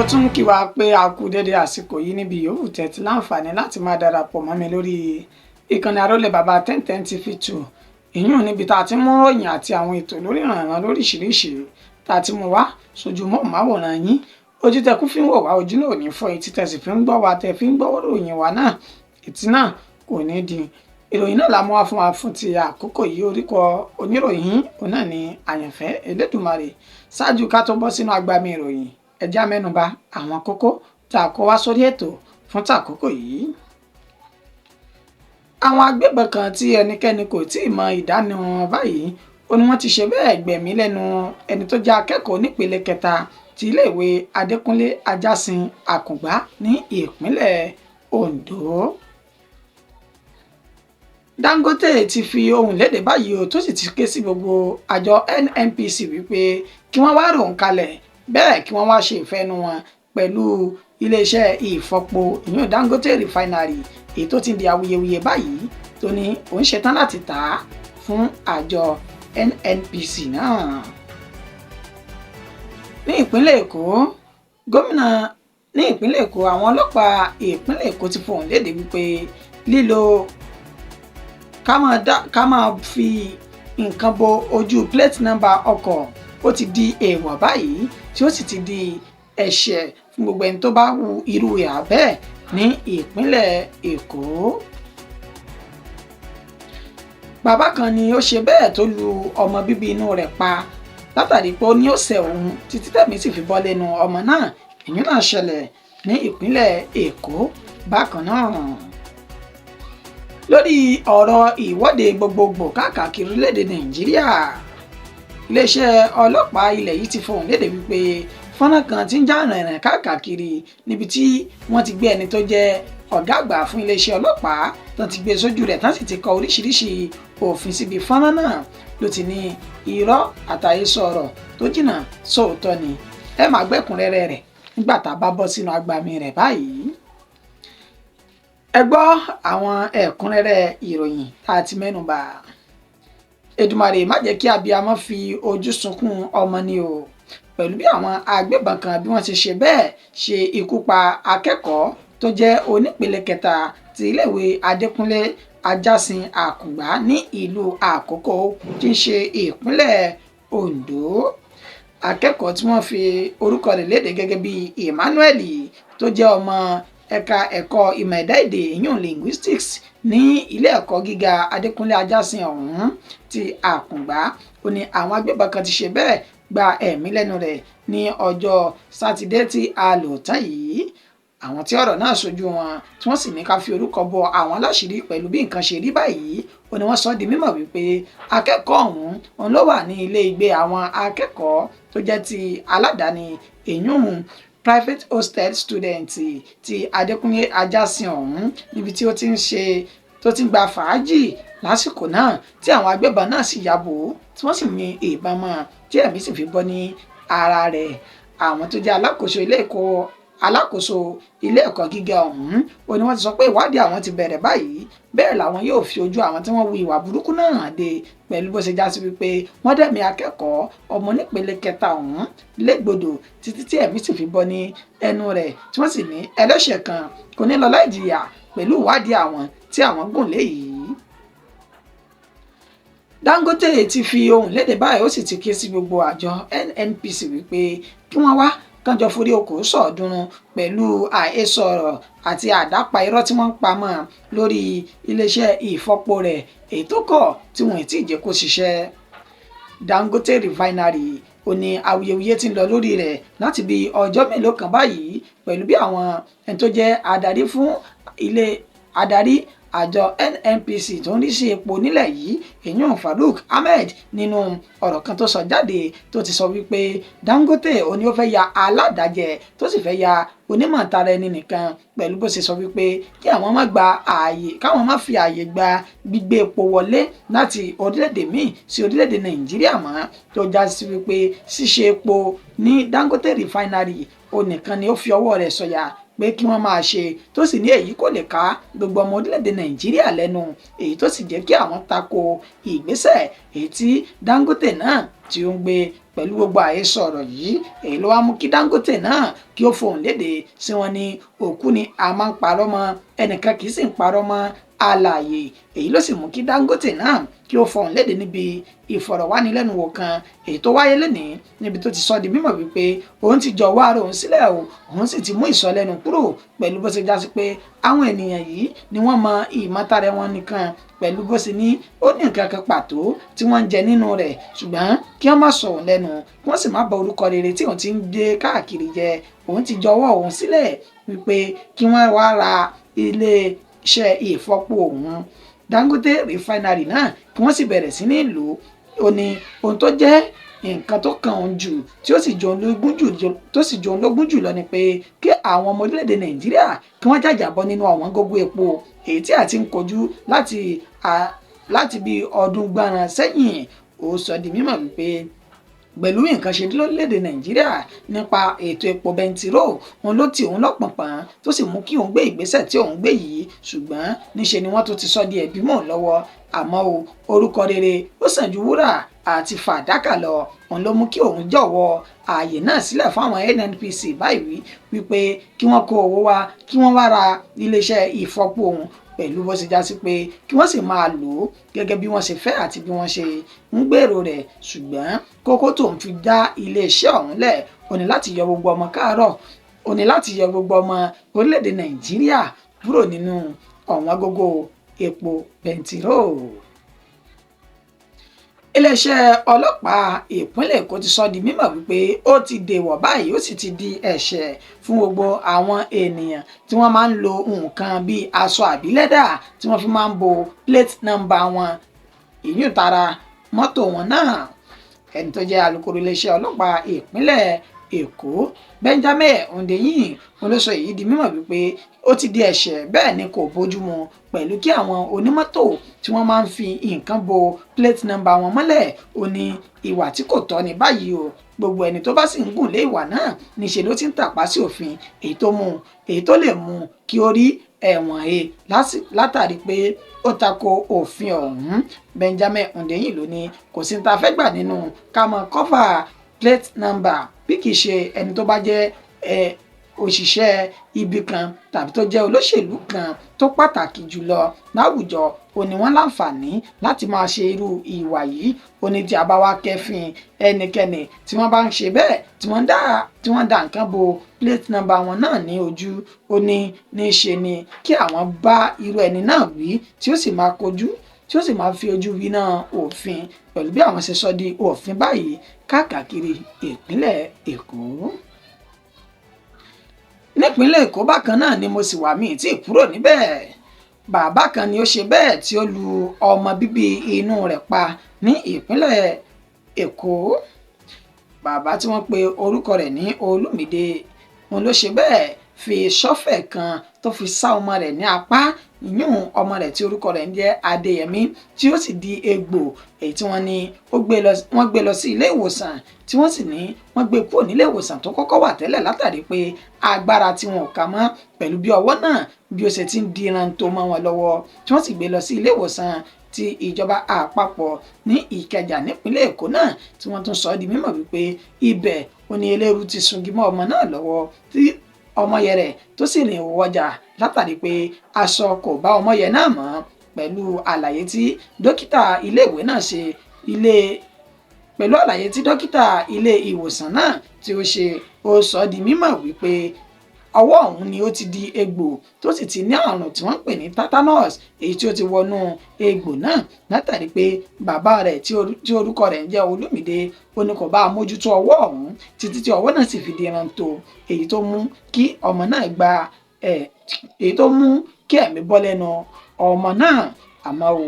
Tún kí wa pé a kú dédé àsìkò yìí níbi yòówù tẹ́tí láǹfààní láti máa darapọ̀ mọ́ mi lórí ìkànnì Àrólé Bàbá 1010 TV 2, ìyún níbi tá a ti mú ròyìn àti àwọn ètò lórí ìrànràn lóríṣiríṣi tá a ti mú wá sójú mọ́ọ̀máwòrán yín. Ojú tẹkú fi ń wò wá, ojú náà ò ní fọ́. Etí tẹsí fi ń gbọ́ wa, tẹ fi ń gbọ́ ròyìn wa náà, etí náà kò ní di. Ìròyìn náà la mú wá fún wa fún ti àkókò yìí. Orúkọ oníròyìn òun náà ni Àyànfẹ́ Elédùmarè. Ṣáájú ká tó bọ́ sínú agbami ìròyìn, ẹ já mẹ́nubà àwọn kókó tá a kó wá sórí ètò fún tàkókò yìí. Àwọn agbébọn kan tí ẹnikẹ́ni kò tí ì mọ ìdánimọ̀ wọn báyìí, ó ní wọ́n ti ṣe bẹ́ẹ̀ gbẹ̀mí lẹ́nu ẹni tó jẹ́ akẹ́kọ̀ọ́ nípele kẹta ti iléèwé Adékúnlé Ajásin Àkùngbá ní ìpínlẹ̀ Ondo. Dangote ti fi ohùn lédè báyìí o, tó sì ti ké sí gbogbo àjọ NNPC wípé kí wọ́n wá ròun kalẹ̀ bẹ́ẹ̀, kí wọ́n wá ṣe ìfẹ́nu wọn pẹ̀lú iléeṣẹ́ ìfọpo ìyún Dangote Refinery, èyí tó ti di awuyewuye báyìí, tó ní òun ṣetán láti tà á fún àjọ NNPC náà. Ní ìpínlẹ̀ Èkó, gómìnà ní ìpínlẹ̀ Èkó, àwọn ọlọ́pàá ìpínlẹ̀ Èkó ti fohùn lédè wípé lílo ká máa fi nǹkan bo ojú plate number ọkọ̀, ó ti di èèwọ̀ báyìí, tí ó sì ti di ẹ̀ṣẹ̀ fún gbogbo ẹni tó bá hu irú ìhà bẹ́ẹ̀ ní ìpínlẹ̀ Èkó. Bàbá kan ni ó ṣe bẹ́ẹ̀ tó lu ọmọ bíbí inú rẹ̀ pa látàrí pé ó ní ó ṣẹ̀ òun títí tẹ̀mí sì fi bọ́ lẹ́nu ọmọ náà. Èyí náà ṣẹlẹ̀ ní ìpínlẹ̀ Èkó bákan náà. Lórí ọ̀rọ̀ ìwọ́de gbogbogbò káàkiri orílẹ̀-èdè Nàìjíríà, iléeṣẹ́ ọlọ́pàá ilẹ̀ yìí ti fohùn lédè wípé fọ́nrán kan tí ń jà rìnrìn káàkiri níbi tí wọ́n ti gbé ẹni tó jẹ́ ọ̀gá àgbà fún iléeṣẹ́ ọlọ́pàá tán ti gbé sójú rẹ̀, tán sì ti kọ oríṣiríṣi òfin síbi fọ́nrán náà, ló ti ní irọ́ àtàhésọ ọ̀rọ̀ tó jìnnà sóòótọ́ ni. Ẹ máa gbẹ́kùnrẹ́rẹ́ rẹ̀ nígbà tá a bá bọ́ sínú agbami rẹ̀ báyìí. Ẹ gbọ́ àwọn ẹ̀kúnrẹ́rẹ́ ìròyìn tá a ti mẹ́nu bà. Èdùmàrè má jẹ́ kí abiyamọ fi ojú sunkún ọmọ ni o, pẹ̀lú bí àwọn agbébọn kan bí wọ́n ti ṣe bẹ́ẹ̀ ṣe ikú pa akẹ́kọ̀ọ́ tó jẹ́ onípele kẹta ti iléèwé Adékúnlé Ajásin Àkùngbá ní ìlú Àkókò tí ń ṣe ìpínlẹ̀ Ondo. Akẹ́kọ̀ọ́ tí wọ́n fi orúkọ rẹ̀ léde gẹ́gẹ́ bí Emmanuel, tó jẹ́ ọmọ ẹ̀ka ẹ̀kọ́ ìmọ̀ ẹ̀dá èdè, ìyún linguistics, ní ilé ẹ̀kọ́ gíga Adékúnlé Ajásin ọ̀hún ti Àkùngbá, ó ní àwọn agbébọn kan ti ṣe bẹ́ẹ̀ gba ẹ̀mí lẹ́nu rẹ̀ ní ọjọ́ Sátidé tí a lò tán yìí. Àwọn tí ọ̀rọ̀ náà ṣojú wọn, tí wọ́n sì ní ká fi orúkọ bọ àwọn láṣìírí pẹ̀lú bí nǹkan ṣe rí báyìí, ó ní wọ́n sọ di mímọ̀ wípé akẹ́kọ̀ọ́ ọ̀hún òun ló wà ní ilé ìgbé àwọn akẹ́kọ̀ọ́ tó jẹ́ ti aládàáni, èyún private hostel student ti Adékúnlé Ajásin ọ̀hún, níbi tí ó ti ń ṣe tó ti ń gba fàájì lásìkò náà tí àwọn agbébọn náà sì ya bò ó, tí wọ́n sì yin ìbọn mọ́, tí ẹ̀mí sì fi bọ́ ní ara rẹ̀. Àwọn tó jẹ́ alákòóso ilé ẹ̀kọ́ gíga ọ̀hún, ó ní wọ́n ti sọ pé ìwádìí àwọn ti bẹ̀rẹ̀ báyìí, bẹ́ẹ̀ làwọn yóò fi ojú àwọn tí wọ́n hu ìwà burúkú náà hàn dé, pẹ̀lú bó ṣe já sí wípé wọ́n dẹ̀mí akẹ́kọ̀ọ́ ọmọ onípele kẹta ọ̀hún légbodò títí tí ẹ̀mí sì fi bọ́ ní ẹnu rẹ̀, tí wọ́n sì ní ẹlẹ́ṣẹ̀ kan kò ní lọ láì jìyà pẹ̀lú ìwádìí àwọn tí àwọn gùn lé yìí. Dangote ti fi ohùn lédè báyìí, ó sì ti ké sí gbogbo àjọ NNPC wípé kí wọ́n wá kánjọ forí okòó sọ̀ọ́dúnrún pẹ̀lú àhesọ ọ̀rọ̀ àti àdápa irọ́ tí wọ́n ń pa mọ́ lórí iléeṣẹ́ ìfọpo rẹ̀, èyí tó kọ̀ tí wọ́n ti jẹ́ kó ṣiṣẹ́. Dangote Refinery, ó ní awuyewuye tí ń lọ lórí rẹ̀ láti bí ọjọ́ mélòó kan báyìí, pẹ̀lú bí àwọn ẹni tó jẹ́ adarí fún ilé adarí àjọ NNPC tó ń rí sí epo nílẹ̀ yìí, èyún Farouk Ahmed, nínú ọ̀rọ̀ kan tó sọ jáde, tó ti sọ wípé Dangote ó ní ó fẹ́ ya aládàjẹ, tó sì fẹ́ ya onímọ̀tara ẹni nìkan, pẹ̀lú bó ṣe sọ wípé kí àwọn má gba ààyè, káwọn má fi ààyè gba gbígbé epo wọlé láti orílẹ̀-èdè míì sí orílẹ̀-èdè Nàìjíríà mọ́, tó já sí wípé ṣíṣe epo ní Dangote Refinery ó nìkan ni ó fi ọwọ́ rẹ̀ sọ̀yà. pé kí wọ́n máa ṣe, tó sì ní èyí kò lè ká gbogbo ọmọ orílẹ̀-èdè Nàìjíríà lẹ́nu, èyí tó sì jẹ́ kí àwọn tako ìgbésẹ̀ èyí tí Dangote náà tí ó ń gbé. Pẹ̀lú gbogbo àhesọ ọ̀rọ̀ yìí, èyí ló wá mú kí Dangote náà kí ó fohùn léde sí wọn ní òkú ni a máa ń parọ́ mọ́, ẹnìkan kì í sì ń parọ́ mọ́ alààyè. Èyí ló sì mú kí Dangote náà kí ó fohùn léde níbi ìfọ̀rọ̀wánilẹ́nuwò kan èyí tó wáyé lénìí, níbi tó ti sọ di mímọ̀ wípé òun ti jọ̀wọ́ ara òun sílẹ̀ o, òun sì ti mú ìsọlẹ́nu kúrò pẹ̀lú bó ṣe já sí pé àwọn ènìyàn yìí ni wọ́n mọ ìmọ̀tara wọn nìkan, pẹ̀lú bó ṣe ní ó ní nǹkan kan pàtó tí wọ́n ń jẹ nínú rẹ̀, ṣùgbọ́n kí wọ́n má sọ òun lẹ́nu, kí wọ́n sì má bà orúkọ rere tí òun ti ń gbé káàkiri jẹ. Òun ti jọ̀wọ́ òun sílẹ̀ wípé kí wọ́n wá ra ilé iṣẹ́ ìfọpo òun Dangote Refinery náà, kí wọ́n sì bẹ̀rẹ̀ sí ní lò ó. Ó ní ohun tó jẹ́ nǹkan tó kàn òun jù tí ó sì jọ òun lógún jù lọ ni pé kí àwọn ọmọ orílẹ̀-èdè Nàìjíríà kí wọ́n jàjàbọ́ nínú ọ̀wọ́n gógó epo èyí tí a ti ń kojú láti bí ọdún gbọ̀nràn sẹ́yìn. Ó sọ di mímọ̀ wípé pẹ̀lú nǹkan ṣe lórílẹ̀‐èdè Nàìjíríà nípa ètò epo bẹntiró, òun ló ti òun lọ́pọ̀npọ̀n tó sì mú kí òun gbé ìgbésẹ̀ tí òun gbé yìí, ṣùgbọ́n níṣe ni wọ́n tó ti sọ di ẹ̀bí mọ́ òun lọ́wọ́. Àmọ́ o, orúkọ rere ó sàn ju wúrà àti fàdákà lọ, òun ló mú kí òun jọ̀wọ́ ààyè náà sílẹ̀ fún àwọn NNPC báyìí wípé kí wọ́n kó owó wá, kí wọ́n wá ra iléeṣẹ́ ìfọpo òun, pẹ̀lú bó ṣe já sí pé kí wọ́n sì máa lò ó gẹ́gẹ́ bí wọ́n ṣe fẹ́ àti bí wọ́n ṣe ń gbèrò rẹ̀. Ṣùgbọ́n kókó tó ń fi dá iléeṣẹ́ ọ̀hún lẹ̀ ó ní láti yọ gbogbo ọmọ káàárọ̀, ó ní láti yọ gbogbo ọmọ orílẹ̀-èdè Nàìjíríà kúrò nínú ọ̀wọ́n gógó epo bẹntiró. Iléeṣẹ́ ọlọ́pàá ìpínlẹ̀ Èkó ti sọ di mímọ̀ wípé ó ti dèwọ̀ báyìí, ó sì ti di ẹ̀ṣẹ̀ fún gbogbo àwọn ènìyàn tí wọ́n máa ń lo nǹkan bíi aṣọ àbí lẹ́dà tí wọ́n fi máa ń bo plate number wọn, ìyún tara mọ́tò wọn náà. Ẹni tó jẹ́ alukoro iléeṣẹ́ ọlọ́pàá ìpínlẹ̀ Èkó, Benjamin Hundeyin, ló sọ èyí di mímọ̀ wípé ó ti di ẹ̀ṣẹ̀, bẹ́ẹ̀ ni kò bójúmu pẹ̀lú kí àwọn onímọ́tò tí wọ́n máa ń fi nǹkan bo plate number wọn mọ́lẹ̀. Ó ní ìwà tí kò tọ́ ní báyìí o, gbogbo ẹni tó bá sì ń gùn lé ìwà náà níṣe ló ti ń tàpá sí òfin, èyí tó lè mú kí ó rí ẹ̀wọ̀n he látàrí pé ó tako òfin ọ̀hún. Benjamin Hundeyin ló ní kò sí ní ta fẹ́ gbà nínú ká mọ cover plate number bí kì í ṣe ẹni tó bá jẹ́ òṣìṣẹ́ ibi kan tàbí tó jẹ́ olóṣèlú kan tó pàtàkì jùlọ láwùjọ, ó ní wọ́n láǹfààní láti máa ṣe irú ìwà yìí. Ó ní tí a bá wá kẹ́fìn ẹnikẹ́ni tí wọ́n bá ń ṣe bẹ́ẹ̀, tí wọ́n dá nǹkan bo plate number wọn náà ní ojú, ó ní ní ṣe ni kí àwọn bá irú ẹni náà wí, tí ó sì máa kojú, tí ó sì máa fi ojú winá òfin pẹ̀lú bí àwọn ṣe sọ di òfin báyìí káàkiri ìpínlẹ̀ Èkó. Nípínlẹ̀ Èkó bákan náà ni mo sì wà, mí tí kúrò níbẹ̀. Bàbá kan ni ó ṣe bẹ́ẹ̀ tí ó lu ọmọ bíbí inú rẹ̀ pa ní ìpínlẹ̀ Èkó. Bàbá tí wọ́n pe orúkọ rẹ̀ ní Olúmídé, òun ló ṣe bẹ́ẹ̀ fi ṣọ́fẹ̀ kan tó fi sá ọmọ rẹ̀ ní apá, ìyún ọmọ rẹ̀ tí orúkọ rẹ̀ ń jẹ́ Adéyẹmí, tí ó sì di egbò, èyí tí wọ́n ní wọ́n gbé lọ sí ilé ìwòsàn, tí wọ́n sì ní wọ́n gbé kúrò nílé ìwòsàn tó kọ́kọ́ wà tẹ́lẹ̀ látàrí pé agbára tí wọn ò kà mọ́ pẹ̀lú bí ọwọ́ náà bí ó ṣe ti ń diran tó mọ́ wọn lọ́wọ́, tí wọ́n sì gbé lọ sí ilé ìwòsàn ti ìjọba àpapọ̀ ní Ìkẹjà nípínlẹ̀ Èkó náà, tí wọ́n tún sọ di mímọ̀ wípé ibẹ̀ ó ní eléru ti sungi mọ́ ọmọ náà lọ́wọ́, tí ọmọye rẹ̀ tó sì rìn wọjà látàrí pé aṣọ kò bá ọmọye náà mọ́. Pẹ̀lú àlàyé tí dókítà iléèwé náà ṣe pẹ̀lú àlàyé tí dókítà ilé ìwòsàn náà tí ó ṣe, ó sọ di mímọ̀ wípé ọwọ́ ọ̀hún ni ó ti di egbò tó sì ti ní àrùn tí wọ́n ń pè ní tetanus, èyí tí ó ti wọnú egbò náà látàrí pé bàbá rẹ̀ tí orúkọ rẹ̀ ń jẹ́ Olúmídé, ó ní kò bá a mójútó ọwọ́ ọ̀hún títí tí ọwọ́ náà sì fi di rántó, èyí tó mú kí ọmọ náà gba èyí tó mú kí ẹ̀mí bọ́ lẹ́nu ọmọ náà. Àmọ́ o,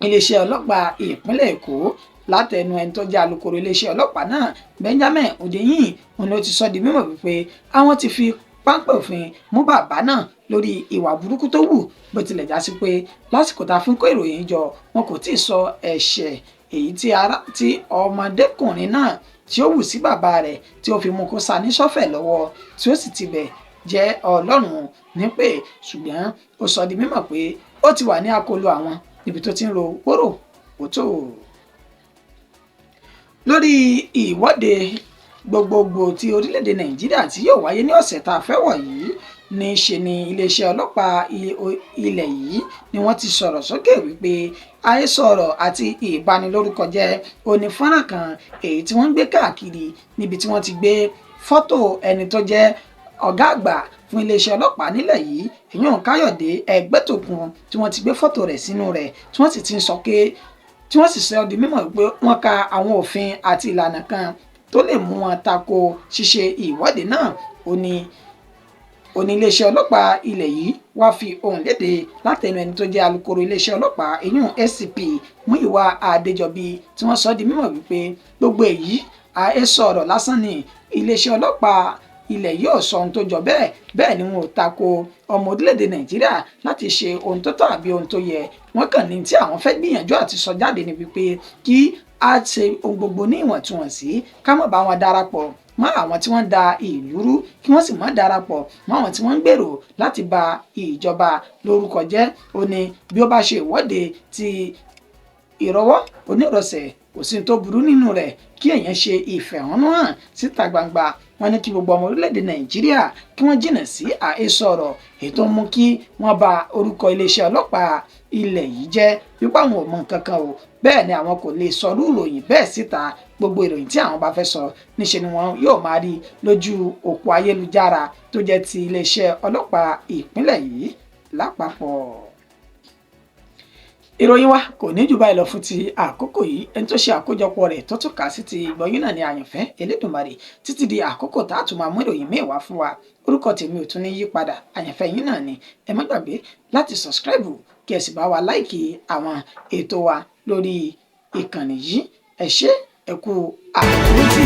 iléeṣẹ́ ọlọ́pàá ìpínlẹ̀ Èkó látẹnu ẹni tó jẹ́ alukoro iléeṣẹ́ ọlọ́pàá náà, Benjamin Hundeyin, òun ló ti sọ di mímọ̀ wípé àwọn ti fi páńpẹ́ òfin mú bàbá náà lórí ìwà burúkú tó wù, bó tilẹ̀ já sí pé lásìkò tá a fi ń kó ìròyìn jọ wọn kò tíì sọ ẹ̀ṣẹ̀ èyí tí ọmọdékùnrin náà tí ó wù sí bàbá rẹ̀ tí ó fi mú kó sa ní sọ́fẹ̀ lọ́wọ́, tí ó sì ti bẹ̀ jẹ́ Ọlọ́run nípè. Ṣùgbọ́n ó sọ di mímọ̀ pé ó ti wà ní akóló àwọn níbi tó ti ń ro wóró wótò. Lórí ìwọ́de gbogbogbò ti orílẹ̀-èdè Nàìjíríà tí yóò wáyé ní ọ̀sẹ̀ tá a fẹ́ wọ̀ yìí, ní ṣe ni iléeṣẹ́ ọlọ́pàá ilẹ̀ yìí ni wọ́n ti sọ̀rọ̀ sókè wípé àhesọ ọ̀rọ̀ àti ìbanilórúkọjẹ́ oní fọ́nrán kan èyí tí wọ́n ń gbé káàkiri níbi tí wọ́n ti gbé fọ́tò ẹni tó jẹ́ ọ̀gá àgbà fún iléeṣẹ́ ọlọ́pàá nílẹ̀ yìí, ìyún Káyọ̀dé Ẹgbẹ́tókun, tí wọ́n ti gbé fọ́tò rẹ̀ sínú rẹ̀, tí wọ́n sì ti ń sọ pé tí wọ́n sì sọ di mímọ̀ pé wọ́n ka àwọn òfin àti ìlànà kan tó lè mú wọn tako ṣíṣe ìwọ́de náà. Ó ní iléeṣẹ́ ọlọ́pàá ilẹ̀ yìí wá fi ohùn léde látẹnu ẹni tó jẹ́ alukoro iléeṣẹ́ ọlọ́pàá, ìyún ACP Múyìwá Adéjọbí, tí wọ́n sọ di mímọ̀ wípé gbogbo èyí àhesọ ọ̀rọ̀ lásán ni. Iléeṣẹ́ ọlọ́pàá ilẹ̀ yóò sọ ohun tó jọ bẹ́ẹ̀. Bẹ́ẹ̀ ni wọn ò tako ọmọ orílẹ̀-èdè Nàìjíríà láti ṣe ohun tó tọ́ àbí ohun tó yẹ. Wọ́n kàn ní tí àwọn fẹ́ gbìyànjú àti sọ jáde ni wípé kí a ṣe ohun gbogbo ní ìwọ̀ntúnwọ̀nsí, ká má bá wọn darapọ̀ mọ́ àwọn tí wọ́n ń da ìlú rú, kí wọ́n sì má darapọ̀ mọ́ àwọn tí wọ́n ń gbèrò láti ba ìjọba lórúkọ jẹ́. Ó ní bí ó bá ṣe ìwọ́de ti ìrọwọ́ onírọ̀sẹ̀, kò sí tó burú nínú rẹ̀ kí èèyàn ṣe ìfẹ̀hónúhàn síta gbangba. Wọ́n ní kí gbogbo ọmọ orílẹ̀-èdè Nàìjíríà kí wọ́n jìnnà sí àhesọ ọ̀rọ̀ èyí tó ń mú kí wọ́n ba orúkọ iléeṣẹ́ ọlọ́pàá ilẹ̀ yìí jẹ́, wípé àwọn ò mọ nǹkan kan o, bẹ́ẹ̀ ni àwọn kò lè sọ irú ìròyìn bẹ́ẹ̀ síta. Gbogbo ìròyìn tí àwọn bá fẹ́ sọ, níṣe ni wọn yóò máa rí lójú òpó ayélujára tó jẹ́ ti iléeṣẹ́ ọlọ́pàá ìpínlẹ̀ yìí lápapọ̀. Ìròyìn wa kò ní jù báyìí lọ fún ti àkókò yìí. Ẹni tó ṣe àkójọpọ̀ rẹ̀ tó tún kà sí ti ìgbọ̀nyín náà ní Àyànfẹ́ Elédùmarè. Títí di àkókò tá a tún máa mú ìròyìn míì wá fún wa, orúkọ tèmi ò tún ní yí padà, Àyànfẹ́ yín náà ni. Ẹ má gbàgbé láti subscribe kí ẹ sì bá wa like àwọn ètò wa lórí ìkànnì yìí. Ẹ ṣé, ẹ kú àdúrótì.